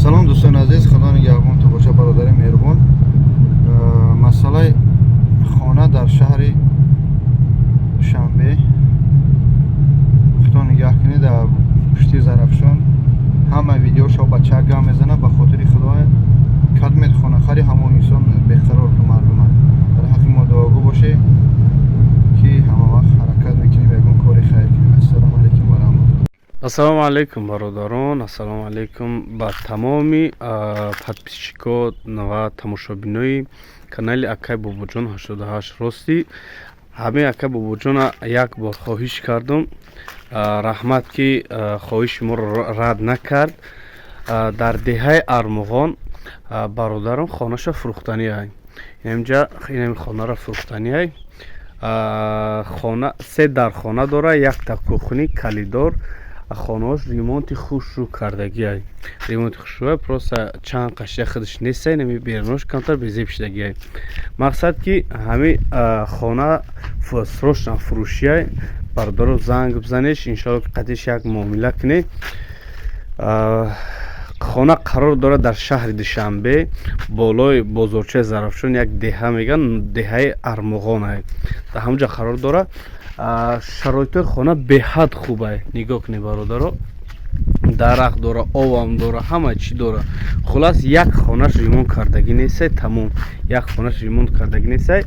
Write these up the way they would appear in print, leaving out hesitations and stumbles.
Салом, дӯстони азиз, худо нигаҳбонтон боша, бародари меҳрубон. Масъалаи хона дар шаҳри Душанбе, худо нигаҳ кунед, дар пушти Зарафшон. Ҳама видеошо бача гам мезанад. Ба хотири худо, кадмед хонахари ҳамон инсон беқарор ку мардума. Дар ҳаққи мо дуогӯ боше, ки ҳама вақт ҳаракат мекунем, ягон кори хайр кунем. Ассалому алайкум ва раҳматуллоҳ. Ассалому алайкум, бародарон, ассалому алайкум ба тамоми подписчико ва тамошобинои канали Акай Бобоҷон 88. Ростӣ, ҳамаи акай Бобоҷона як бор хоҳиш кардум, раҳмат, ки хоҳиши моро рад накард. Дар деҳаи Армуғон бародарам хонаша фурӯхтаниай. Инамҷа инами хонаро фурӯхтаниай. Хона се дархона дора, якта кухни, коридор. Хонаош ремонти хушрӯ кардагиай, ремонти хушрӯ, просто чанд қашия худаш нестай, нами берунош камтар безеб шудагиай. Мақсад, ки ҳами хона срочно фурӯшиай. Бародаро, занг бизанеш, иншоалло, ки қатиш як муомила кунед. Хона қарор дорад дар шаҳри Душанбе, болои бозорчаи Зарафшон, як деҳа мегӯянд, деҳаи Армуғонай, дар ҳамонҷа қарор дорад. Шароитҳои хона беҳад хубай. Нигоҳ кунед, бародаро, дарахт дора, овам дора, ҳама чӣ дора. Хулас, як хонаш ремонт кардагӣ нестай, тамом, як хонаш ремонт кардагӣ нестай.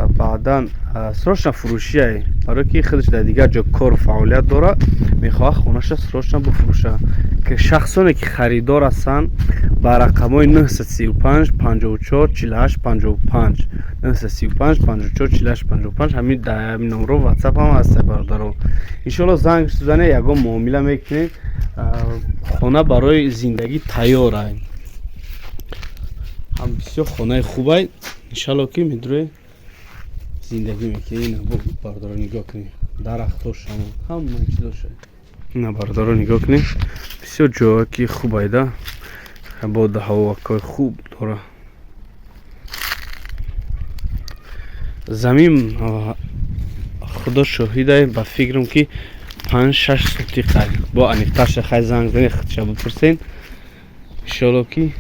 Баъдан срочно фурӯшиай, барое ки худаш дар дигар ҷо кору фаъолият дорад, мехоҳад хонаша срочно бифурӯшад. Ки шахсоне ки харидор ҳастанд, ба рақамҳои 935 54 48 55, 935 54 48 55, ҳамин дар ҳамин номро Ватсап ҳам ҳаст, бародаро. Иншоалло, занг зане, ягон муомила мекунед. Хона барои зиндагӣ тайёрай, ҳам бисёр хонаи хубай. Иншалло, ки медурӯ, зиндагӣ мекунӣ. Ина, бародаро, нигоҳ кунед, дарахтошам, ҳама чизоша. Ина, бародаро, нигоҳ кунед, бисёр ҷоа ки хубайда, боду ҳавокои хуб дора. Замин, худо шоҳидай, ба фикрам, ки 5-6 сотиқай. Бо аниқтарша хай занг зани, худша бипурсен. Иншоалло, ки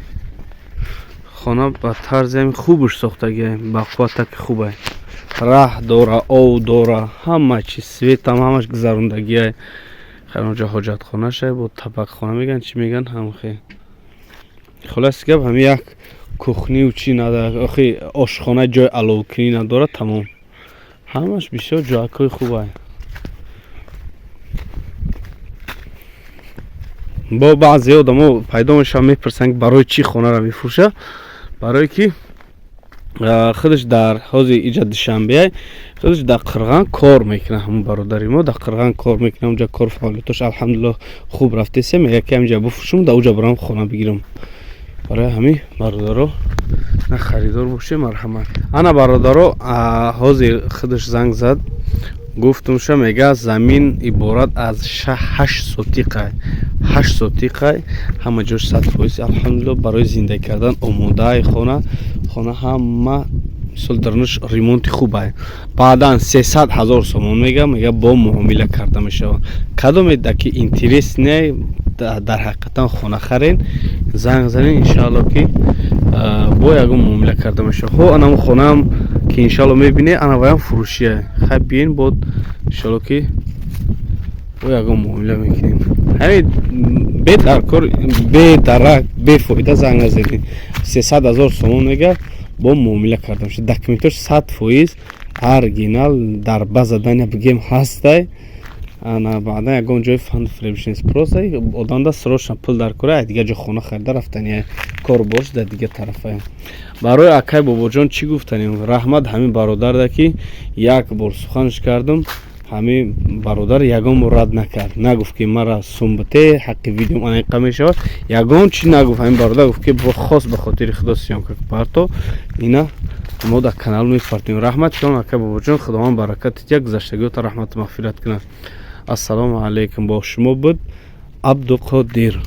хона ба тарзи ҳами хубуш сохтагиай, ба қувватаки хубай, раҳ дора, ов дора, ҳама чиз, светам ҳамаш гузарондагиай. Хайр, онҷо ҳоҷатхонашай, бо табақхона мегӯянд, чӣ мегӯянд, ҳамхе. Хулоси гап, ҳами як кухниву чӣ надорад, охи ошхона, ҷои аловкунӣ надорад, тамом. Ҳамаш бисёр ҷоякҳои хубай. Бо баъзе одамо пайдо мешаванд, мепурсанд, ки барои чӣ хонаро мефурӯшад. Барое ки худаш дар ҳозир иҷа Душанбеай, худаш дар Қирған кор мекунад. Ҳамун бародари мо дар Қирған кор мекунад, унҷа кор фаъолиятош, алҳамдулилло, хуб рафтеся. Мегӯяд, ки ҳаминҷа бифурӯшам, дар уҷа барам хона бигирам. Барои ҳамин, бародаро, на харидор бошед, марҳамат. Ана, бародаро, ҳозир худаш занг зад, гуфтумша, мега, замин иборат аз 8 сотиқай, 8 сотиқай, ҳама ҷош 100%, алҳамдулилло, барои зиндагӣ кардан омодаи. Хона ҳама, мисол, дарунаш ремонти хубай. Баъдан 300 000 сомон мега, бо муомила карда мешавад. Кадоме да ки интерес не, дар ҳақиқатан хона харен, занг занен, иншаалло, ки бо ягон муомила карда мешавад. Хо, анам хонаам ки, иншаалло, мебине, ана ваям фурӯшия. Хай, биен, бод, иншаалло, ки бо ягон муомила мекунем. Ҳамин бедаркор, бедарак, бефоида занг назанед. 300 000 сомон мега, бо муомила карда мешавад. Документош 100% оригинал, дар база данных бигем ҳастай. Ана, баъдан ягон ҷои фанду фиребиш нест, просто одамда срочно пул дар кора, дигар ҷо хона харида рафтани, кор бош дар дигар тарафа. Барои акай Бобоҷон чӣ гуфтанем? Раҳмат ҳамин бародарда, ки як бор суханш кардум, ҳамин бародар ягон бор рад накард, нагуфт, ки мара сумбате, ҳаққи видеом аниқа мешавад, ягон чӣ нагуфт. Ҳамин бародар гуфт, ки хос ба хотири худо съёмка парто, ина мо дар канал мепартем. Раҳмат шумо, акай Бобоҷон, Худованд баракати як гузаштагиёта раҳмату мағфират кунад. Ассалому алайкум, бо шумо буд Абдуқодир.